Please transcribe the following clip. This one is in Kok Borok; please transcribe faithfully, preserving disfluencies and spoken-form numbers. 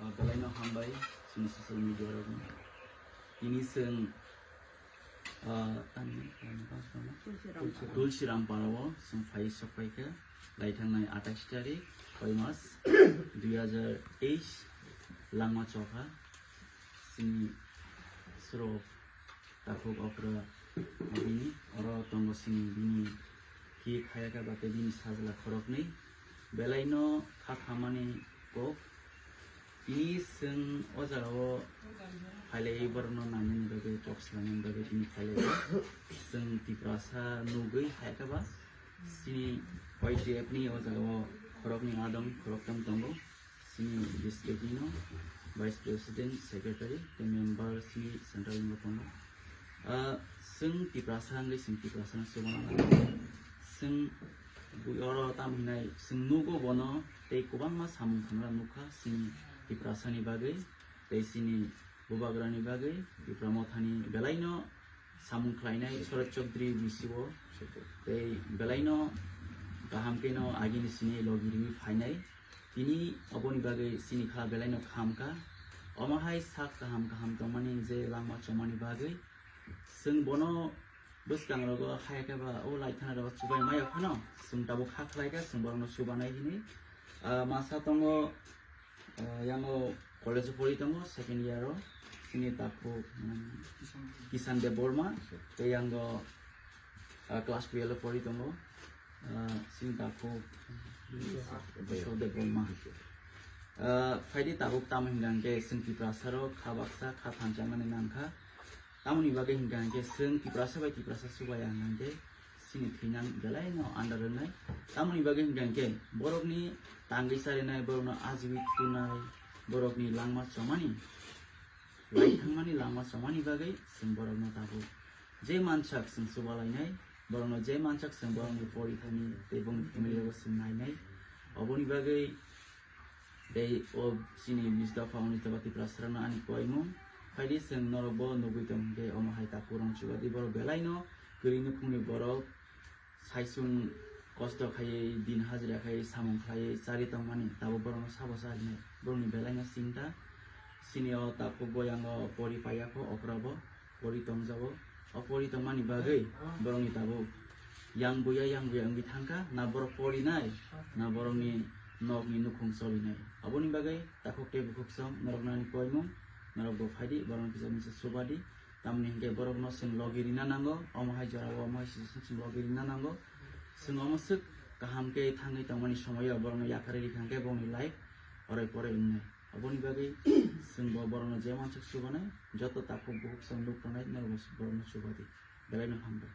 Ah, belai no hambai chini social media rok no. Tini chwng, ah, tani, tani, tani, Tulsiram. Tulsiram para o chwng phai sok pai kha, lai thangnai atais tarik, koi mas, dui hajar teis, langma chokha, chini suro takhuk okra bini, oro tongo chini bini ki khaya kha ba tei bini sajla khoroknwi, belai no kha khamani kok. Tini chwng o jaga o phailai borok no nainani bagwi kok swlainani bagwi tini phailai o. Chwng Tiprasa nugwi hai khe ba chini Y T F ni o jaga o khorok ni adong khorok tam tongo. Chini district ni no vice president, secretary tei member chini central ni bo tongo. Ah, chwng Tiprasa wngwi chwng Tiprasa no chubana nang. Chwng bui oro tam hinai chwng nugo bono tei kwbangma samung thangra nukha chini Tiprasa ni bagwi tei chini bubagra ni bagwi Tipra Motha ni belai no samung khlainai Sharad Chaudhary bisi o tei belai no kaham khe no agini sini logi rwi phainai. Tini oboni bagwi chini kha belai no kham kha. Omo hai sak kaham kaham tongmani je langma chomani bagwi chwng bono bwskangrogo hai khe ba o laithana rogo chubai maya phano chwng tabuk kha khlai kha chwng borokno chubanai hini. Ah, masa tongo, ah, yango college o pori tongo second year o chini takhuk, mm, Kishan Debbarma tei yango, ah, class twelve o pori tongo. Ah, chini takhuk Biswa Debbarma. Ah, phaidi tabuk tamo hinga hwnkhe chwng Tiprasa rok kha baksa kha thansa mani nangkha. Tamoni bagwi hinga hwnkhe chwng Tiprasa bai Tiprasa subaya hinga hwnkhe chini thwinang belai no andar rwnai. Tamoni bagwi hinga hwnkhe borokni tangwi charinai, borokno ajwi tunai, borokni langma chomani lai thangmani langma chomani bagwi chwng borokno tabuk je mansak chwng chubalainai, borokno je mansak chwng borokni porithani tei bongni family rogo chwng nainai. Oboni bagwi tei o chini bisdopha Onitaba Tiprasarano ani koimung phaidi chwng norokbo nugwi tong hwnkhe omo hai takhuk rang chubadi borok belai no kwrwi nukhungni borok. Saisung kosto khaiwi, din hajira khaiwi, samung khlaiwi, chari tongmani, tabuk borokno sabo charinai, borokni belaino chinta. Chini o takhuk bo yango pori paiya kho, okra bo pori tongjago. O pori tongmani bagwi borokni tabuk yang buya, yang buya wngwi thangkha, na borok porinai, na borokni nokni nukhung cholinai. Aboni bagwi takhuk tei bukhuk song norokno ani koimung, norok bo phaidi, borokno kisa misa subadi. Tamoni hinkhe borokno chwng logi rina nango, omo hai jorao omo hai sijak chwng logi rina nango. Chwng omo swk kaham khe thangwi tongmani somoio borokno yakarwi rikha hinkhe bongni life orai porai wngnai. Aboni bagwi chwng bo borokno je mansuk chubanai, joto takhuk bukhuk chwng nuk tongnai norokbo borokno chubadi. Belaino hambai.